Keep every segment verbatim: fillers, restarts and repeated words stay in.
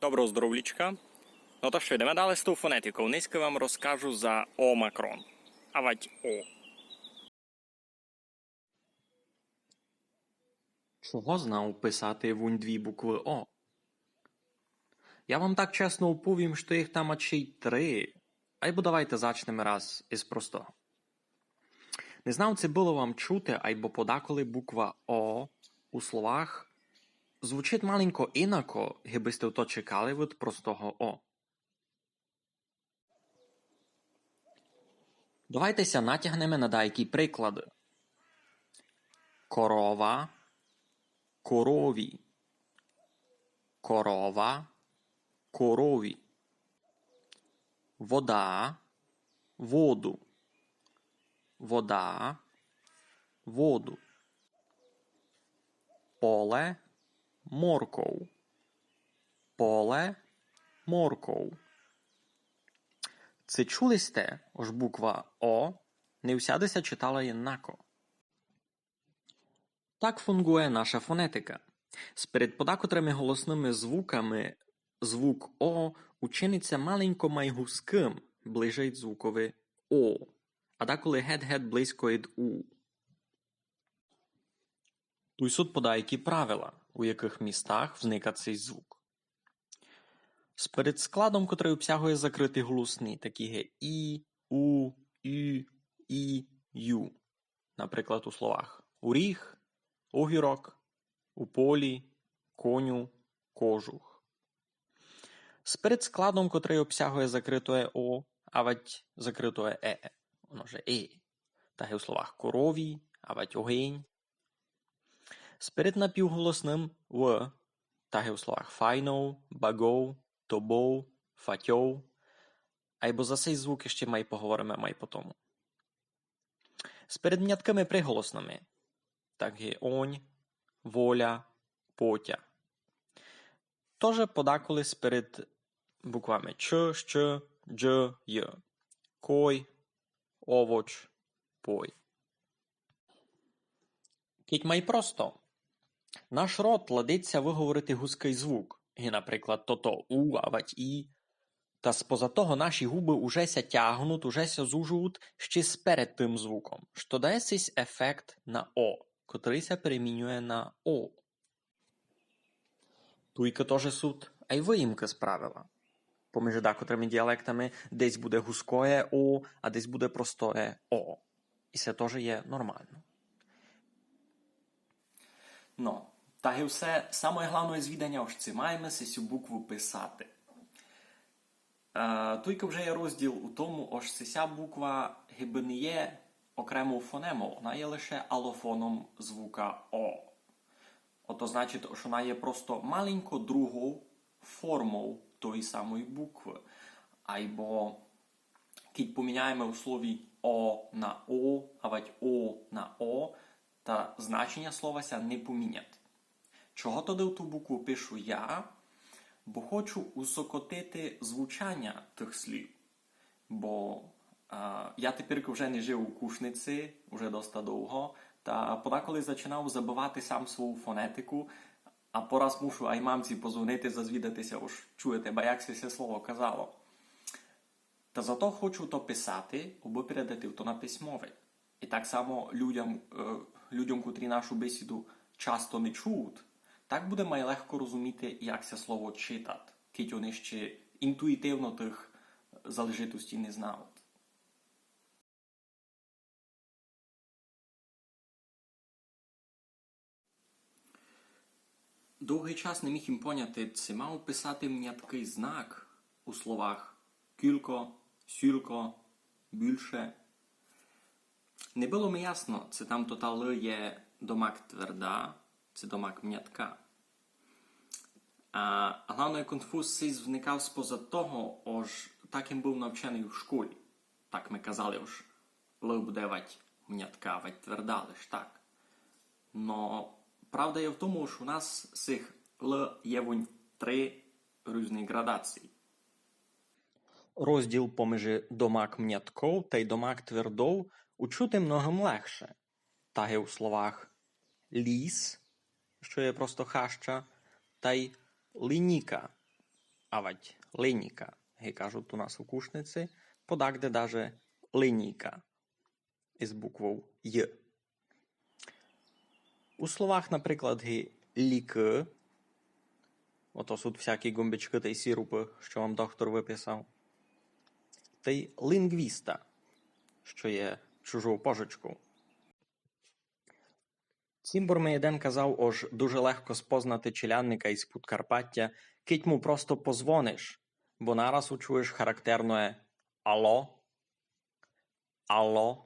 Доброго здоровлічка. Но та што, йдеме далї з тов фонетиков. Нынька вам розкажу за омакрон. Авадь о. Чого знав писати вунь дві буквы о? Я вам так чесно уповім, што їх там ачей три. Айбо давайте зачнеме раз из простого. Не знав, ци было вам чути, айбо подаколи буква о у словах звучить маленько инако, гибы сьте то чекали од простого о. Давайте ся натягнеме на даякі приклады. Корова, корові. Корова, корові. Вода, воду. Вода, воду. Поле, морков. Поле, морков. Ци чули сьте, ож буква о не всяды ся читала єднако? Так фунґує наша фонетика. Сперед подакотрыми голосными звуками звук о учинить ся маленько май гузкым, ближе ид звукови о, а даколи гет-гет близько ид у. Туй сут подаякі правила, у якых містах вникать сей звук. Сперед складом, котрый обсягує закрыті голосні, такі ги і, у, ю, і, ю. Наприклад, у словах уріг, огірок, у полі, коню, кожух. Сперед складом, котрый обсягує закрытоє о, авадь закрытоє е, воно же і. Так ги у словах корові, авадь огинь. Сперед напівголосным в, так ги у словах файнов, багов, тобов, фатьов. Айбо за сей звук іщи май поговориме май потому. Сперед мняткыми приголосными, так ги онь, воля, потя. Тоже подаколи сперед буквами ч, щ, дж, й. Кой, овоч, пой. Кидь май просто. Наш рот ладить ся выговорити гузкый звук, ги, наприклад, тото у, авадь і. Та споза того наші губы уже ся тягнуть, уже ся зужують ще сперед тым звуком, што дає сись ефект на о, котрый ся перемінює на о. Туйка тоже сут ай выїмкы з правила. Поміж дакотрыми діалектами десь буде гузкоє о, а десь буде простоє о. І се тоже є нормално. Но, так і все, самоє главноє звіданя, ож ци маєме сесю букву писати. Е, туйка вже є розділ у тому, ож сися буква гибы не є окремов фонемов, она є лише алофоном звука о. Ото значить, ож она є просто маленько другов формов тої самої буквы. Айбо кидь поміняєме у слові о на о, авадь о на о, та значеня слова ся не помінять. Чого тоды ту букву пишу я? Бо хочу усокотити звучаня тых слів. Бо, а, я тепер вже не жив у Кушниці, уже доста довго, та подаколи зачинав забывати сам свою фонетику, а пораз мушу ай мамці позвонити, зазвідати ся, ож чуєте, ба як ся се слово казало. Та зато хочу то писати, абы передати то на письмови. І так само людям, е, людям, котрі нашу бесіду часто не чують, так буде май легко розуміти, як се слово читать, кидь они ще інтуїтивно тых залежитостей не знають. Довгый час не міг им поняти, ци мав писати мняткый знак у словах кілько, сілько, більше. Не было ми ясно, ци там тота л є домак тверда, ци домак мнятка. А главноє, конфуз сись вникав споза того, ож так им быв навченый у школі. Так ми казали, ож л буде вадь мнятка, вадь тверда, лиш так. Но правда є в тому, ож у нас сих л є вунь три різні градації. Розділ поміж домак мнятков тай домак твердов учути многым легше. Так є у словах ліс, што є просто хаща, тай лініка, авадь линійка, ги кажуть у нас у Кушниці, подакде даже линійка из буквов Й. У словах, наприклад, ги лікы, ото суть всякі ґумбичкы тай сірупы, што вам доктор выписав, тай лінґвіста, што є чужов пожичков. Цімбор ми єден казав, ож дуже легко спознати челядника из Подкарпатя, кидь му просто позвониш, бо нараз учуєш характерноє «Алло? Алло?»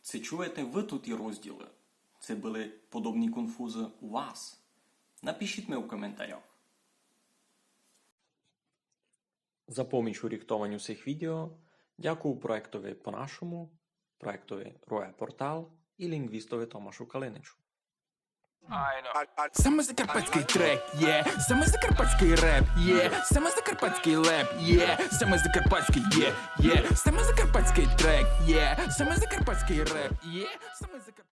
Ци чуєте вы туті розділы? Ци были подобні конфузы у вас? Напишіть ми у коментарях. За поміч у ріхтованю сих відео дякую проєктови По-нашому, проєктови Роя Портал і лінґвістови Томашу Калиничу. Саме закарпатськый трек, є, саме закарпатськый реп, є, саме закарпатськый леп, є, саме закарпатськый, є, є, саме закарпатськый трек, є, саме закарпатськый реп, є, саме закарпатськый